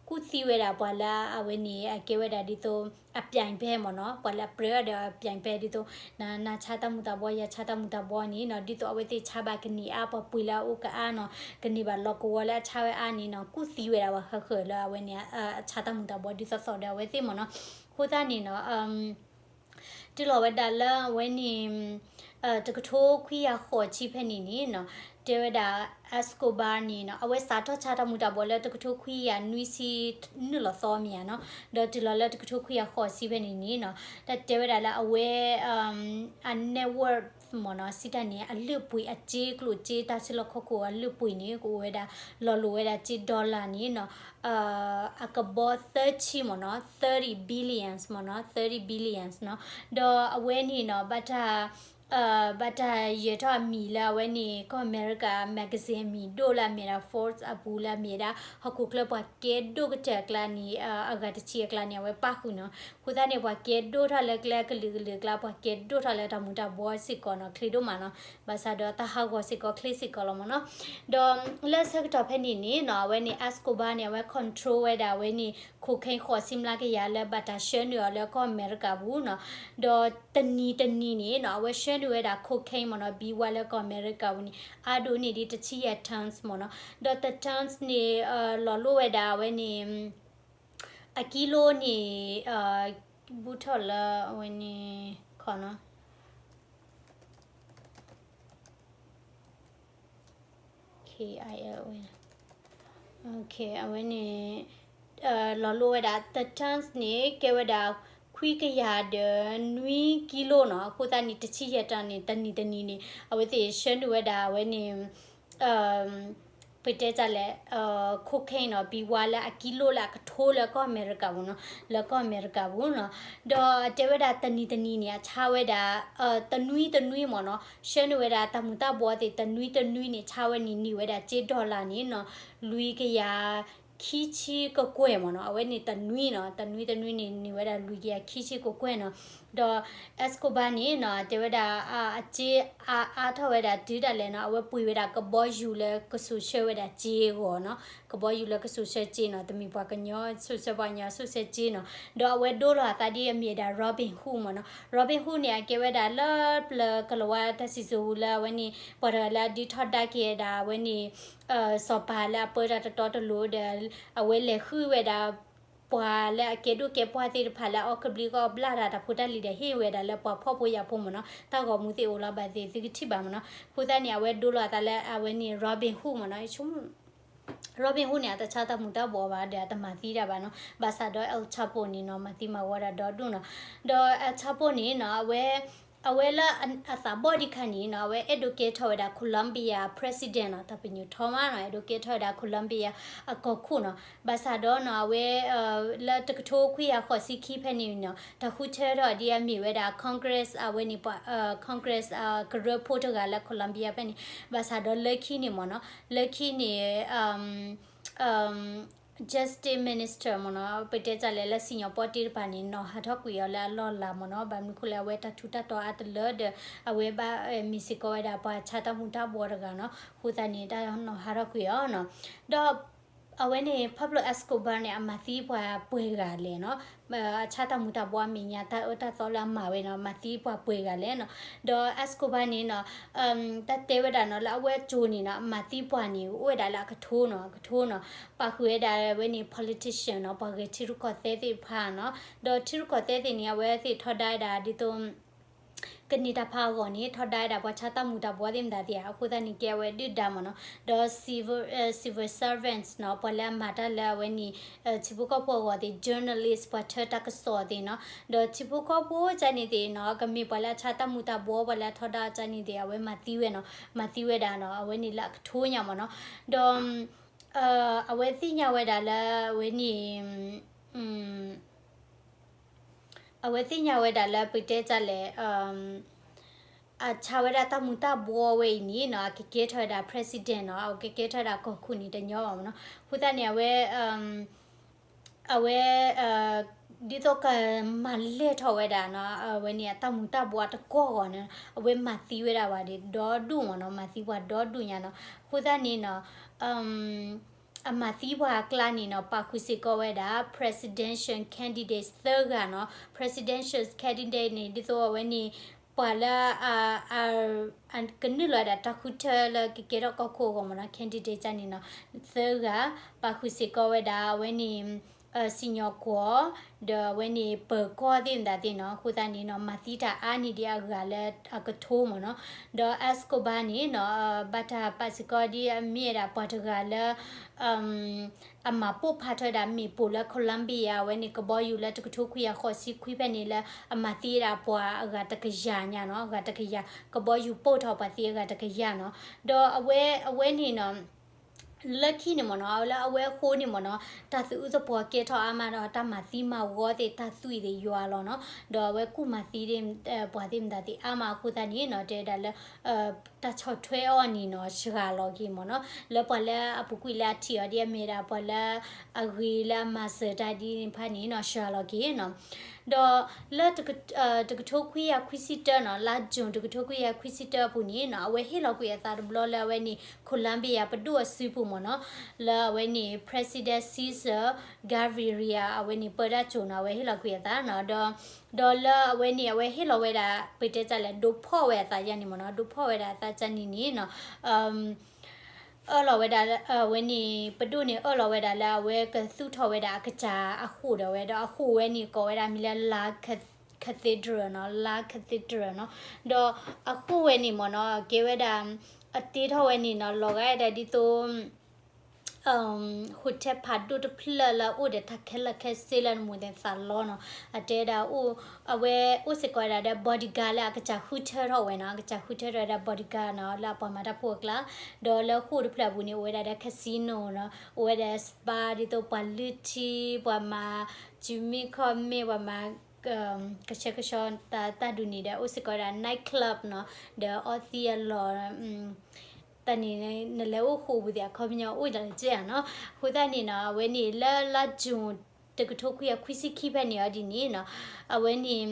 ကူၣ်သံဝဲဒၣ်ပှၤလၢအဝဲန့ၣ် အကဲဝဲဒၣ်ဒ်သိး အပြိုင်ဖဲမ့ၢ်နီၤ ပှၤလၢအပြၢအီၤဒီးအပြိုင်ဖဲဒ်သိး နၤဆါတၢ်မူၤတၢ်ဘှီး ယၤဆါတၢ်မူၤတၢ်ဘှီးန့ၣ်နီၤ ဒ်သိးအဝဲသ့ၣ်ဆါဘၣ်ကန့ၢ်အါ ပှၤပှ့ၤလၢအအိၣ်ကအါနီၤ ကန့ၢ်ဘၣ်လီၢ်ကဝီၤလၢအဆါဝဲအါန့ၣ်နီၤ ကူၣ်သံဝဲဒၣ်ပှၤဃၣ်ဃၣ်လၢအဝဲန့ၣ် အဆါတၢ်မူၤတၢ်ဘှီးဒ်သိးသိးဒီးအဝဲသ့ၣ်မ့ၢ်နီၤ. အဃိသတးန့ၣ်နီၤ တုၤလီၤဝဲဒၣ်လၢအဝဲန့ၣ် တကထိခွံကယၤဃိးဆံဖဲန့ၣ်န့ၣ်နီၤ တဲဝဲဒၣ် Escobar န့ၣ်နီၤ အဝဲစးထီၣ်ဆါတၢ်မူၤတၢ်ဘှီးလၢတကထိခွံကယၤနွံဆံ နုာ်လီၤသီမ့ၢ်ဧါနီၤ ဒီးတုၤလီၤလၢတကထိခွံကယၤဃိးဆံဖဲန့ၣ်န့ၣ်နီၤ တၢ်တဲဝဲဒၣ်လၢအဝဲ အ net worth မ့ၢ်နီၤ စံးတၢ်န့ၣ် အလုၢ်အပှ့ၤအစ့ကျိၣ်စ့ တၢ်ဆၢလီၢ်ခီၣ်ခိၣ်အလုၢ်အပှ့ၤန့ၣ် ကအိၣ်ဝဲဒၣ် လီၤလိာ်ဝဲဒၣ်စ့ dollar န့ၣ်နီၤ အကဘီသၢဆံမ့ၢ်နီၤ thirty billions မ့ၢ်နီၤ thirty billions နီၤ ဒီးအဝဲန့ၣ်နီၤ ဘၣ်တၢ် ဘၣ်တၢ်ယဲၤထီၣ်အမံၤလၢအဝဲန့ၣ် ကီၢ်အမဲရကၤ magazine အမံၤဒိၣ်လၢအမ့ၢ်ဒၣ် Forbes အပူၤလၢအမ့ၢ်ဒၣ် ဟီၣ်ခိၣ်ချၢပှၤကဲဒိၣ်ကတၢၢ်အကျါန့ၣ် အဂၤတဆံအကျါန့ၣ် အဝဲပၣ်ဃုာ်နီၤ အဃိသတးန့ၣ် ပှၤကဲဒိၣ်ထီၣ်လၢကျဲကလုာ်ကလုာ်အကျါ ပှၤကဲဒိၣ်ထီၣ်လၢတၢ်မူၤတၢ်ဘှီးစ့ၢ်ကီးနီၤ ချ့ဒိၣ်မးနီၤ ဘၣ်ဆၣ်ဒီးတၢ်ဟးဂီၤစ့ၢ်ကီးချ့စ့ၢ်ကီးလီၤမ့ၢ်နီၤ ဒီးလၢဆၢကတီၢ်ဖဲန့ၣ်န့ၣ်နီၤ အဝဲန့ၣ် Escobar န့ၣ် အဝဲ control ဝဲဒၣ်အဝဲန့ၣ် cocaine ဃိးဆံမျးကယၤလၢဘၣ်တၢ်ဆှၢနုာ်အီၤလၢကီၢ်အမဲရကၤပူၤနီၤ ဒီးတနံၤတနံၤန့ၣ်နီၤ အဝဲဆှၢနုာ်ဝဲဒၣ် cocaine မ့ၢ်နီၤ ဘံဝါလၢကီၢ်အမဲရကၤပူၤန့ၣ် အါဒိၣ်န့ၢ်ဒံးတဆံယဲၢ် tons မ့ၢ်နီၤ ဒီးတ tons န့ၣ် လီၤလိၣ်ဝဲဒၣ်အဝဲန့ၣ် အကံလိန့ၣ် ဘူးထီၣ်လၢအဝဲန့ၣ် ခီနီၤ K I L ဝဲ အဝဲန့ၣ် လီၤလိၣ်ဝဲဒၣ် တ tons န့ၣ် ကဲဝဲဒၣ် ခွံကယၤဒီးနွံကံလိနီၤ အဃိသတးန့ၣ် တဆံယဲၢ် tons န့ၣ် တနံၤတနံၤန့ၣ် အဝဲသ့ၣ်ဆှၢနုာ်ဝဲဒၣ်အဝဲန့ၣ် ပတဲတၢ်လဲၣ် cocaine နီၤ ဘံဝါလၢအကံလိလၢအကထိလၢကီၢ်အမဲရကၤပူၤနီၤ လၢကီၢ်အမဲရကၤပူၤနီၤ ဒီးတဲဝဲဒၣ်တနံၤတနံၤန့ၣ် အဆါဝဲဒၣ် တနွံတနွံမ့ၢ်နီၤ ဆှၢနုာ်ဝဲဒၣ်တၢ်မူၤတၢ်ဘှီးသ့ၣ် တနွံတနွံန့ၣ် ဆါဝဲန့ၣ်န့ၢ်ဝဲဒၣ်စ့ dollar န့ၣ်နီၤ လွံၢ်ကယၤခံဆံကကွဲၢ်မ့ၢ်နီၤ အဝဲန့ၣ်တနွံနီၤ တနွံတနွံန့ၣ် န့ၢ်ဝဲဒၣ်လွံၢ်ကယၤခံဆံကကွဲၢ်နီၤ ဒီး Escobar န့ၣ်နီၤ တဲဝဲဒၣ် အစ့အါအါထီၣ်ဝဲဒၣ်တုၤဒၣ်လဲာ်နီၤ အဝဲပှ့ၤဝဲဒၣ်ကဘီယူၤလၢကစိာ်ဆှၢဝဲဒၣ်စ့အဂီၢ်နီၤ ကဘီယူၤလၢကစိာ်ဆၢက့နီၤ, တမ့ၢ်ပှၤကညီစိာ်ဆၢ ပှၤကညီစိာ်ဆၢက့နီၤ. ဒီးအဝဲဒိလီၤအသးဒ်အမ့ၢ်ဝဲဒၣ် Robin Hood မ့ၢ်နီၤ. Robin Hood န့ၣ် အကဲဝဲဒၣ်လၢပျၢၤကလၤဝါတၢ်စံၣ်စိၤလၢအဝဲန့ၣ် ပှၤတဂၤလၢအဒုးထီဒါက့ၤဝဲဒၣ်အဝဲန့ၣ် စီၤပၤလၢအပၢတၢ်တတီတလိၤဒီး အဝဲလဲၤဃုဝဲဒၣ် ပှၤလၢအကဲဒိၣ်ကဲပှၢ်သ့ၣ်တဖၣ်လၢအအီၣ်ကဘျံးကီၢ်ဘျၣ်တၢ် တၢ်ဖိတၢ်လံၤဒီး ဟ့ၣ်ဝဲဒၣ်လၢပှၤဖှီၣ်ဖိယာ်ဖိမ့ၢ်နီၤ. တၢ်ဂီၤမူသ့ၣ်အိၣ်လီၤဘၣ်သ့ၣ် သုကထံၣ်ဘၣ်မ့ၢ်နီၤ. အဃိသတးန့ၣ် အဝဲဒိလီၤအသးလၢအဝဲန့ၣ် Robin Hood မ့ၢ်နီၤ. Robin Hood န့ၣ် အတဆါတၢ်မူၤတၢ်ဘှီးဘၣ်ဒီး အတမၤသံတၢ်ဘၣ်နီၤ. ဘၣ်ဆၣ်ဒီး El Chapo န့ၣ်နီၤ မၤသံမၤဝီတၢ်ဒီဒူၣ်နီၤ. ဒီး El Chapo န့ၣ်နီၤ အဝဲ အဝဲလၢအသးဘီၣ်ဒံးခါန့ၣ်နီၤ အဝဲအဲၣ်ဒိးကဲထီၣ်ဝဲဒၣ် Colombia President နီၤ, တၢ်ပညိၣ်ထီမးနီၤ, အဲၣ်ဒိးကဲထီၣ်ဝဲဒၣ် Colombia အကီၢ်ခိၣ်နီၤ. ဘၣ်ဆၣ်ဒီးနီၤ အဝဲ လၢတကထိခွံကယၤဃိးဆံခံဖဲန့ၣ်နီၤ တၢ်ဃုထၢထီၣ်ဒ်အမ့ၢ်ဝဲဒၣ် Congress အဝဲန့ၣ် Congress ကရၢဖိတဂၤလၢ Colombia ဖဲန့ၣ်. ဘၣ်ဆၣ်ဒီးလၢခံန့ၣ်မ့ၢ်နီၤ လၢခံန့ၣ် Justice Minister မ့ၢ်နီၤ ပတဲတၢ်လဲၣ်လၢစံၣ်ညီၣ်ပီတ့ၢ်တဖၣ်န့ၣ် နီၤဟးထီၣ်ကွံာ်အီၤလၢအလီၢ်လၤမ့ၢ်နီၤ. ဘၣ်မနုၤဃိလဲၣ် အဝဲတၢ်ထူးတၢ်တီၤအါတလၢဒီး အဝဲဘၣ်မ့ၢ်စ့ၢ်ကီးဝဲဒၣ်ပှၤဆါတၢ်မူၤတၢ်ဘှီးတဂၤနီၤ. အဃိသတးန့ၣ် တၢ်နီၤဟးထီၣ်ကွံာ်အီၤနီၤ. ဒီး အဝဲန့ၣ် Pablo Escobar န့ၣ် အမၤသံပှၤပှဲၤဂၤလဲၣ်နီၤ. အဆါတၢ်မူၤတၢ်ဘှီးအမဲာ်ညါ တၢ်အၢတၢ်သီလၢအမၤဝဲနီၤ မၤသံပှၤပှဲၤဂၤလဲၣ်နီၤ. ဒီး Escobar န့ၣ်နီၤ တၢ်တဲဝဲဒၣ်နီၤ လၢအဝဲအစိၤန့ၣ်နီၤ အမၤသံပှၤန့ၣ် အိၣ်ဝဲဒၣ်လၢအကထိနီၤ အကထိနီၤ. ပာ်ဃုာ်ဝဲဒၣ်ဝဲန့ၣ် politician နီၤ ပှၤဂဲၤထံရူၢ်ကီၢ်သဲးသ့ၣ်တဖၣ်နီၤ. ဒီးထံရူၢ်ကီၢ်သဲးသ့ၣ်န့ၣ် အဝဲသ့ၣ်ထီဒါဝဲဒၣ်ဒ်သိး ကန့ၢ်တၢ်ဖးအဂီၢ်န့ၣ် ထီဒါဝဲဒၣ်ပှၤဆါတၢ်မူၤတၢ်ဘှီးသ့ၣ်မတၤသ့ၣ်ဧါ. အဃိသတးန့ၣ် ကဲအဝဲဒုၣ်ဒါမ့ၢ်နီၤ. ဒီး civil, civil servants နီၤ ပှၤလၢအမၤတၢ်လၢအဝဲန့ၣ် ထံဖိကီၢ်ဖိအဂီၢ်သ့ၣ် journalist ပှၤထၢတၢ်ကစီၣ်သ့ၣ်နီၤ. ဒီးထံဖိကီၢ်ဖိကန့ၣ်သ့ၣ်နီၤ ကမ့ၢ်ပှၤလၢအဆါတၢ်မူၤတၢ်ဘှီး ပှၤလၢအထီဒါကန့ၣ်သ့ၣ် အဝဲမၤသံဝဲနီၤ. မၤသံဝဲဒၣ်နီၤ အဝဲန့ၣ်လၢအကထိညါမ့ၢ်နီၤ. ဒီး အဝဲသ့ၣ်ညါဝဲဒၣ်လၢအဝဲန့ၣ် အဝဲသ့ၣ်ညါဝဲဒၣ်လၢပတဲတၢ်လဲၣ် အဆါဝဲဒၣ်တၢ်မူၤတၢ်ဘှီးဝဲအံၤန့ၣ်နီၤ အကကဲထီၣ်ဝဲဒၣ် president နီၤ အကကဲထီၣ်ဝဲဒၣ်ကီၢ်ခိၣ်န့ၣ်တညီဘၣ်မ့ၢ်နီၤ. အဃိသတးန့ၣ် အဝဲ အဝဲ ဒ်သိးကမၤလဲၢ်ထီၣ်ဝဲဒၣ်နီၤ အဝဲန့ၣ်အတၢ်မူၤတၢ်ဘှီးတကီၢ်ဂီၢ်န့ၣ် အဝဲမၤသံဝဲဒၣ်ပှၤဒီဒူၣ်မ့ၢ်နီၤ မၤသံပှၤဒီဒူၣ်ညါနီၤ. အဃိသတးန့ၣ်နီၤ အမၤသံပှၤအကျါန့ၣ်နီၤ ပာ်ဃုာ်စ့ၢ်ကီးဝဲဒၣ် presidential candidates သၢဂၤနီၤ. Presidential candidate န့ၣ် ဒ်သိးအဝဲန့ၣ် ပှၤလၢ ကနုာ်လီၤဝဲဒၣ်တၢ်ဃုထၢလၢကကဲထီၣ်ကီၢ်ခိၣ်အဂီၢ်မ့ၢ်နီၤ candidate န့ၣ်နီၤ သၢဂၤ ပာ်ဃုာ်စ့ၢ်ကီးဝဲဒၣ်အဝဲန့ၣ် စံၣ်ညီၣ်ကွီၢ် ဒီးအဝဲန့ၣ်ပၢၤကီၢ်သ့ၣ်မတၤသ့ၣ်နီၤ. အဃိသတးန့ၣ်နီၤ မၤသံတၢ်အါန့ၢ်ဒံးအဂၤလၢအကထိမ့ၢ်နီၤ. ဒီး Escobar န့ၣ်နီၤ ဘၣ်တၢ်ပာ်စ့ၢ်ကီးဒ်အမ့ၢ်ဝဲဒၣ်ပှၤတဂၤလၢ အမၤပိၢ်ဖးထီၣ်ဝဲဒၣ်မ့ၣ်ပိၢ်လၢ Colombia အဝဲန့ၣ် ကဘီယူၤလၢတကထိခွံကယၤဃိးဆံခွံဖဲန့ၣ်လၢ အမၤသံဝဲဒၣ်ပှၤအဂၤတကယၤညါနီၤ အဂၤတကယၤ ကဘီယူၤပိၢ်ထီၣ်ပှၤသံအဂၤတကယၤနီၤ. ဒီးအဝဲ အဝဲန့ၣ်နီၤ လၢခံန့ၣ်မ့ၢ်နီၤ လၢအဝဲအဃိန့ၣ်မ့ၢ်နီၤ တၢ်သူၣ်အုးသးပှီၤကဲထီၣ်အါမးဒီး တၢ်မၤသံမၤဝီသ့ၣ် တၢ်သွံၣ်သ့ၣ်ယွၤလီၤနီၤ. ဒီးအဝဲကူၣ်မၤသံ ပှၤသ့ၣ်မတၤသ့ၣ်အါမးအဃိသတးန့ၣ်နီၤ တဲဝဲဒၣ်လၢ တၢ်ဆီၣ်ထွဲအီၤန့ၣ်နီၤ စှၤလီၤက့ၤမ့ၢ်နီၤ လၢပှၤလၢအပူၤကွံာ်လၢအထံၣ်အီၤဒ်အမ့ၢ်ဒၣ်ပှၤလၢအဂ့ၤလၢအမၤစၢၤတၢ်ဒ်န့ၣ်တဖၣ်န့ၣ်နီၤ စှၤလီၤက့ၤနီၤ. ဒီးလၢ တကထိခွံကယၤခွံဆံတၢနီၤ လါ June တကထိခွံကယၤခွံဆံတၢအပူၤန့ၣ်နီၤ အဝဲဟ့ၣ်လီၤကွံာ်အသးတဘျီလၢအဝဲန့ၣ် Colombia ပဒိၣ်အစုပူၤမ့ၢ်နီၤ လၢအဝဲန့ၣ် President Cesar Gaviria အဝဲန့ၣ် ပၢတၢ်ကၠိၤနီၤ အဝဲဟ့ၣ်လီၤကွံာ်အသးနီၤ ဒီး ဒီးလၢအဝဲန့ၣ် အဝဲဟ့ၣ်လီၤဝဲဒၣ် ပတဲတၢ်လဲၣ် ဒိးဖီၣ်ဝဲအသးယါန့ၣ်မ့ၢ်နီၤ ဒိးဖီၣ်ဝဲဒၣ်အသးကန့ၣ်န့ၣ်နီၤ အၢၣ်လီၤဝဲဒၣ် အဝဲန့ၣ် ပဒိၣ်န့ၣ်အၢၣ်လီၤဝဲဒၣ်လၢအဝဲကသူၣ်ထီၣ်ဝဲဒၣ်အကစၢ်အဃိၣ်ဒီးဝဲ ဒီးအဃိၣ်ဝဲန့ၣ်ကိးဝဲဒၣ်မံၤလၢ La Cathedral နီၤ La Cathedral နီၤ ဒီးအဃိၣ်ဝဲန့ၣ်မ့ၢ်နီၤ ကဲဝဲဒၣ် အတ့ထီၣ်ဝဲန့ၣ်နီၤ လီၤဂာ်ဒၣ်ဒ်သိး hotel ဖးဒိၣ်တဖျၢၣ်လၢအအိၣ်ဒီးတၢ်ခဲလၢာ်ခဲဆ့လၢနမိၢ်သ့ၣ်သးလီနီၤ အတဲဒၣ်အိၣ် အဝဲအိၣ်စ့ၢ်ကီးဝဲဒၣ်ဒီး bodyguard လၢအကစၢ်ဃုထၢထီၣ်ဝဲနီၤ အကစၢ်ဃုထၢထီၣ်ဝဲဒၣ် bodyguard နီၤ လၢအပှၤမၤတၢ်ဖိအကျါ ဒီးလၢဃိၣ်တဖျၢၣ်အပူၤန့ၣ် အိၣ်ဝဲဒၣ်ဒီး casino နီၤ အိၣ်ဝဲဒၣ် spa ဒ်သိးပှၤလုၢ်ထံ ပှၤမၤ စုမ့ၣ်ခီၣ်မ့ၣ် ပှၤမၤ ကဆှဲကဆှီတၢ်ဒုးန့ၣ်ဒီး အိၣ်စ့ၢ်ကီးဝဲဒၣ် night club နီၤ ဒီးအီသံးအလီၢ် တၢ်န့ၣ် နလဲၤအိၣ်ဃိၣ်ပူၤသ့ၣ် အခီပညီအိၣ်ဒၣ်လၢကဲဧါနီၤ အဃိသတးန့ၣ်နီၤ အဝဲန့ၣ်လၢလါ June တကထိခွံကယၤခွံဆံခံဖဲန့ၣ်အီၤဒ်န့ၣ်နီၤ, အဝဲန့ၣ်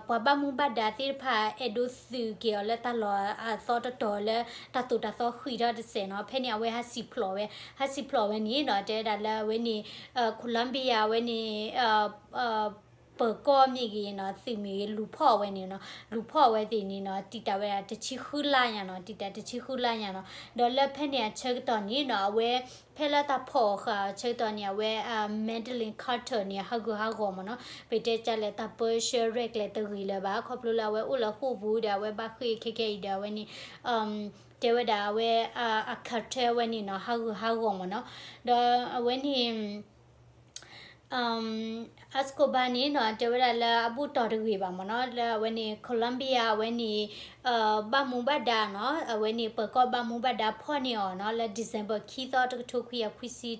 ပှၤဘၣ်မူဘၣ်ဒါသ့ၣ်တဖၣ် အဲၣ်ဒိးသုးက့ၤအီၤလၢတၢ်လီၢ်အသီတတီၤလၢ တၢ်သိၣ်တၢ်သီဃံးထီၣ်တစဲးနီၤ. ဖဲန့ၣ်အဝဲဟးစံးဖျိးဝဲ, ဟးစံးဖျိးဝဲန့ၣ်နီၤ, တဲဝဲဒၣ်လၢအဝဲန့ၣ် Colombia အဝဲန့ၣ် ပၢၤကီၢ်မ့ၢ်ဂ့ၤနီၤ, သုးမ့ၢ်ဂ့ၤ လူၤဖီၣ်ဝဲန့ၣ်နီၤ, လူၤဖီၣ်ဝဲသ့ၣ်န့ၣ်နီၤ, တံာ်တာ်ဝဲဒၣ်တဆံဃုလါညါနီၤ, တံာ်တာ်တဆံဃုလါညါနီၤ. ဒီးလၢဖဲန့ၣ်အဆၢကတီၢ်န့ၣ်နီၤ, အဝဲ ဖဲလၢတၢ်ဖီၣ်အီၤဃာ်အဆၢကတီၢ်န့ၣ် အဝဲ Magdalene Carter န့ၣ် ဟးဂူာ်ဟးဂီၤမ့ၢ်နီၤ, ပတဲကလဲၣ် တၢ်ပၢဆှၢရဲၣ်ကျဲၤတဂ့ၤလၢၤဘၣ်, ခီဖျိလၢအဝဲအိၣ်လၢဃိာ်ပူၤဒီး အဝဲဘၣ်ဃ့ၢ်ခဲခဲအံၤဒီး အဝဲန့ၣ် တဲဝဲဒၣ်အဝဲ အ Carter ဝဲန့ၣ်နီၤ ဟးဂူာ်ဟးဂီၤမ့ၢ်နီၤ, ဒီးအဝဲန့ၣ် Escobar န့ၣ်နီၤ တဲဝဲဒၣ်လၢအဘူၣ်တီၢ်တဂ့ၤဘၣ်မ့ၢ်နီၤ, လၢအဝဲန့ၣ် Colombia အဝဲန့ၣ် ဘၣ်မူဘၣ်ဒါနီၤ, အဝဲန့ၣ် ပၢၤကီၢ်ဘၣ်မူဘၣ်ဒါဖီၣ်န့ၢ်အီၤနီၤ, လၢ December ခံသီ တကထိခွံကယၤခွံဆံ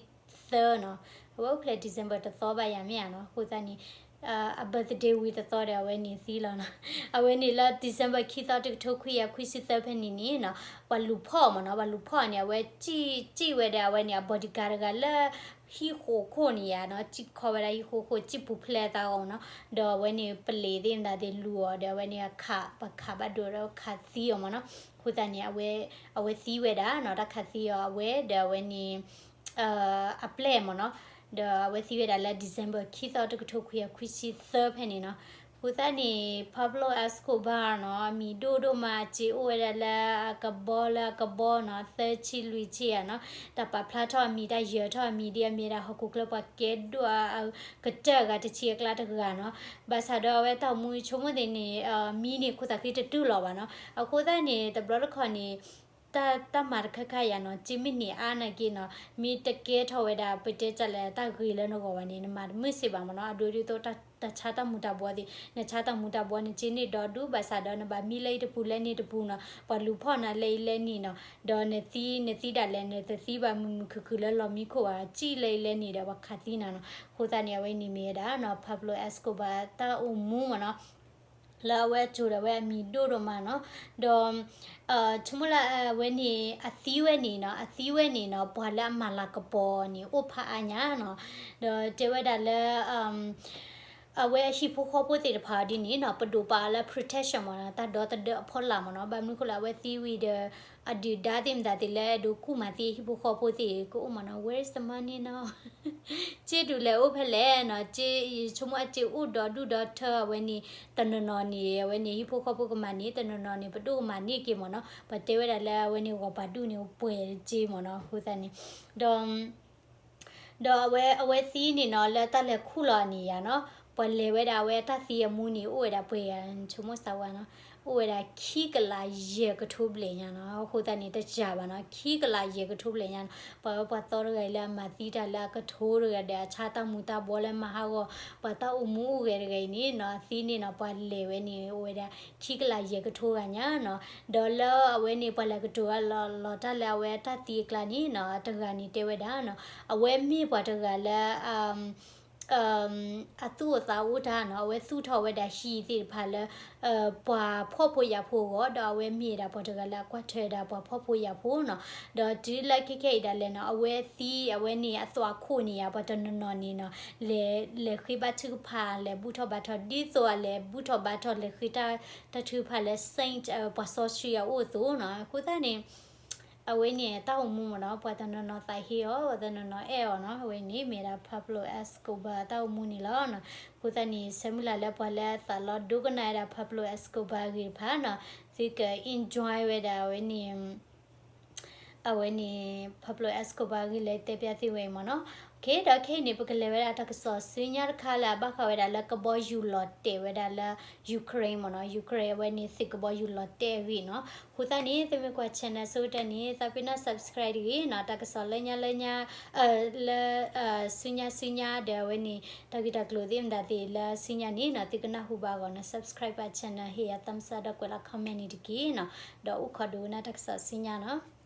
သၢနီၤ, အဝဲအိၣ်ဖျဲၣ် December တသီဘၣ်ယၤမ့ၢ်ဧါနီၤ, အဃိသတးန့ၣ် အ birthday ဝံၤတသီဒီး အဝဲန့ၣ်သံလီၤနီၤ. အဝဲန့ၣ်လၢ December ခံသီ တကထိခွံကယၤခွံဆံသၢဖဲန့ၣ်န့ၣ်နီၤ, ပှၤလူၤဖီၣ်မ့ၢ်နီၤ, ပှၤလူၤဖီၣ်န့ၣ် အဝဲ စံၣ်ဝဲဒီး အဝဲန့ၣ် အ bodyguard တဂၤလၢ ဟံၣ်ဃိးခိၣ်န့ၣ်ယါနီၤ, စံၣ်ခီဝဲဒၣ်ဟံၣ်ဃိးခိၣ် စံၣ်ပူၤဖျဲးအသးအီၤနီၤ, ဒီးအဝဲန့ၣ် ပလံၤသ့ၣ်မတၤသ့ၣ်လူၤအီၤ ဒီးအဝဲန့ၣ်အခး ပှၤခးဘၣ်ဒိဒီးခးသံအီၤမ့ၢ်နီၤ, အဃိသတးန့ၣ် အဝဲသံဝဲဒၣ်နီၤ, တၢ်ခးသံအီၤအဝဲဒီးအဝဲန့ၣ် အပျဲၢ်မ့ၢ်နီၤ, ဒီးအဝဲသံဝဲဒၣ်လၢ December ခံသီ တကထိခွံကယၤခွံဆံသၢဖဲန့ၣ်နီၤ. အဃိသတးန့ၣ် Pablo Escobar နီၤ အမံၤဒိၣ်ဒိၣ်မး အစ့အိၣ်ဝဲဒၣ်လၢအကဘီလၢအကဘီနီၤ, သၢဆံလွံၢ်ဆံယါနီၤ, တၢ်ပာ်ဖျါထီၣ်အမံၤ တၢ်ယၢၤထီၣ်အမံၤဒ်အမ့ၢ်ဒၣ်ဟီၣ်ခိၣ်ချၢပှၤကဲဒိၣ်အကတၢၢ်အဂၤတဆံအကျါတဂၤနီၤ, ဘၣ်ဆၣ်ဒီးအဝဲတၢ်အိၣ်မူဆိကမိၣ်သ့ၣ်န့ၣ် မံန့ၢ်ခိၣ်သးဃံတတုၤလီၤဘၣ်နီၤ, အဃိသတးန့ၣ် တဘျီတခီၣ်န့ၣ် တၢ် တၢ်မၤတခါခါယါနီၤ, စ့မ့ၢ်န့ၢ်အါနာ်က့နီၤ, မ့ၢ်တကဲထီၣ်ဝဲဒၣ် ပတဲတၢ်လဲၣ် တၢ်ဂ့ၤလၢနဂီၢ်ဘၣ်န့ၣ် နမၤတမုာ်စ့ၢ်ဘၣ်မ့ၢ်နီၤ, အဒိဒ်သိး တၢ်ဆါတၢ်မူၤတၢ်ဘှီသ့ၣ်, နဆါတၢ်မူၤတၢ်ဘှီ နစ့န့ၢ်ဒီဒူၣ် ဘၣ်ဆၣ်ဒီးနဘၣ်မံလၢအံၤတပူၤလၢန့ၣ်တပူၤနီၤ, ပှၤလူၤဖီၣ်နၤလၢအံၤလၢန့ၣ်နီၤ, ဒီးနသံ နသံဒၣ်လဲာ် နတသံဘၣ်မုာ်မုာ်ခုၣ်ခုၣ်လၢလီၢ်မံခိၣ်ဘၣ်, စံၣ်လၢအံၤလၢန့ၣ်ဒီးပှၤခးသံနၤနီၤ, အဃိသတးန့ၣ် အဝဲန့ၣ်မ့ၢ်ဝဲဒၣ်နီၤ Pablo Escobar တၢ်အိၣ်မူမ့ၢ်နီၤ လၢအဝဲအစိၤဒီးအဝဲအမံၤဒိၣ်ဒိၣ်မးနီၤ, ဒီး ဆိကမိၣ်လၢအဝဲန့ၣ် အသံဝဲန့ၣ်နီၤ, အသံဝဲန့ၣ်နီၤ ပှၤလၢအမၤလၤကပီၤန့ၣ် အိၣ်ဖးအါညါနီၤ, ဒီးတဲဝဲဒၣ်လၢ အဝဲအဟံၣ်ဖိဃီဖိသ့ၣ်တဖၣ်ဒ်န့ၣ်နီၤ ပဒိၣ်ပာ်အီၤလၢ protection မ့ၢ်နီၤ, တၢ်ဒီသဒၢအဖီလာ်မ့ၢ်နီၤ, ဘၣ်မနုၤဃိလၢအဝဲသံဝံၤဒီး အဒုၣ်ဒါသ့ၣ်မတၤသ့ၣ်လၢအဲၣ်ဒိးကူၣ်မၤသံအဟံၣ်ဖိဃီဖိသ့ၣ်ကအိၣ်မ့ၢ်နီၤ, Where is the money now? စ့ဒုးလဲၤအိၣ်ဖဲလဲၣ်နီၤ, စ့ ယဆိကမိၣ်အစ့အိၣ်ဒီဒူၣ်ဒီထၢအဝဲန့ၣ် တနီၤနီၤန့ၣ် အဝဲန့ၣ် ဟံၣ်ဖိဃီဖိကမၤန့ၢ် တနီၤနီၤန့ၣ် ပဒိၣ်ကမၤန့ၢ်က့ၤမ့ၢ်နီၤ, ပှၤတဲဝဲဒၣ်လၢအဝဲန့ၣ် ဂီၤပၤဒူၣ်န့ၣ် ပှဲၤစ့မ့ၢ်နီၤ, အဃိသတးန့ၣ် ဒီး ဒီးအဝဲ အဝဲသံန့ၣ်နီၤ လၢတၢ်လဲၤခူၣ်လီၤန့ၣ်ယါနီၤ, ပှၤလဲၤဝဲဒၣ်အဝဲတၢ်သံအမူန့ၣ် အိၣ်ဝဲဒၣ်ပှဲၤယါ ဆိကမိၣ်စးဝါနီၤ, အိၣ်ဝဲဒၣ်ခံကလးယဲၢ်ကထိဘျဲၣ်ညါနီၤ, အဃိသတးန့ၣ် တယၤဘၣ်နီၤ, ခံကလးယဲၢ်ကထိဘျဲၣ်ညါနီၤ, ပှၤဝဲပှၤသီတဂၤအံၤလၢအမၤသံတၢ်လၢအကထိတဂၤဒီး အဆါတၢ်မူၤတၢ်ဘှီလၢမၤဟးဂီၤ ပှၤတၢ်အိၣ်မူအိၣ်ဂဲၤတဂၤအံၤန့ၣ်နီၤ, အသံန့ၣ်နီၤ ပှၤလဲၤဝဲန့ၣ် အိၣ်ဝဲဒၣ် ခံကလးယဲၢ်ကထိဂၤညါနီၤ, ဒီးလၢအဝဲန့ၣ် ပှၤလဲၤကတိၤဝဲလီၤ လီၤတၢ်လၢအဝဲတၢ်သံအကျါန့ၣ်နီၤ, တဂၤန့ၣ်တဲဝဲဒၣ်နီၤ, အဝဲမ့ၢ်ပှၤတဂၤလၢ အသူၣ်အိၣ်သးအိၣ်တၢ်နီၤ, အဝဲသူၣ်ထီၣ်ဝဲဒၣ်ဟံၣ်သ့ၣ်တဖၣ်လၢ ပှၤဖှီၣ်ဖိယာ်ဖိအဂီၢ်, ဒီးအဝဲမ့ၢ်ဒၣ်ပှၤတဂၤလၢအကွၢ်ထွဲဒၣ်ပှၤဖှီၣ်ဖိယာ်ဖိနီၤ, ဒီးတုၤလၢခဲခဲအံၤဒၣ်လဲာ်နီၤ, အဝဲသံအဝဲန့ၣ်အသွၣ်ခိၣ်န့ၣ်ယါ ပှၤတနီၤနီၤန့ၣ်နီၤ, လဲၤ လဲၤဃ့ဘါထုကဖၣ် လဲၤဘူၣ်ထီၣ်ဘါထီၣ် ဒ်သိးအလဲၤဘူၣ်ထီၣ်ဘါထီၣ် လဲၤဃ့တၢ် တၢ်ထုကဖၣ်လၢ saint ပှၤစီဆှံအအိၣ်အသိးနီၤ, အဃိသတးန့ၣ် အဝဲန့ၣ်တၢ်အိၣ်မူမ့ၢ်နီၤ, ပှၤတနီၤနီၤသးဟ့အီၤ, ပှၤတနီၤနီၤအဲၣ်အီၤနီၤ, အဝဲန့ၣ်မ့ၢ်ဒၣ် Pablo Escobar တၢ်အိၣ်မူန့ၣ်လီၤနီၤ, အဃိသတးန့ၣ် ဆၢမုၢ်လၢ်လၢပှၤလၢအသးလီဒိကနၣ်ဝဲဒၣ် Pablo Escobar အဂ့ၢ်တဖၣ်နီၤ, သုက enjoy ဝဲဒၣ်အဝဲန့ၣ် အဝဲန့ၣ် Pablo Escobar ဂ့ၢ်လၢတဲပျၢ်သ့ၣ်ဝဲအံၤမ့ၢ်နီၤ. ခဲဒီးခဲအံၤန့ၣ် ပကလဲၤဝဲဒၣ်တၢ်ကစီၣ်ဆူညါတခါလၢအဘၣ်ဃးဝဲဒၣ်လၢကဘီယူၤလီၤတဲာ်ဝဲဒၣ်လၢ Ukraine မ့ၢ်နီၤ. Ukraine အဝဲန့ၣ်သုးကဘီယူၤလီၤတဲာ်အဂ့ၢ်နီၤ. အဃိသတးန့ၣ် သုမ့ၢ်ကွၢ် channel ဆိကတၢၢ်န့ၣ် သးပ့ၤနီၣ် subscribe တဂ့ၤနီၤ. တၢ်ကစီၣ်လၢညါလၢညါ လၢ ဆူညါဆူညါဒီးအဝဲန့ၣ် တၢ်ဂ့ၢ်တၢ်ကျိၤသ့ၣ်မတၤသ့ၣ်လၢဆူညါန့ၣ်နီၤ သုကနၢ်ဟူဘၣ်အဂီၢ်နီၤ subscribe ပှၤ channel ဟ့ၣ်ယၤ thumbs up ဒီးကွဲးလီၤ comment န့ၣ်တက့ၢ်နီၤ. ဒီးအိၣ်ခိးဒိကနၣ်တၢ်ကစီၣ်ဆူညါနီၤ.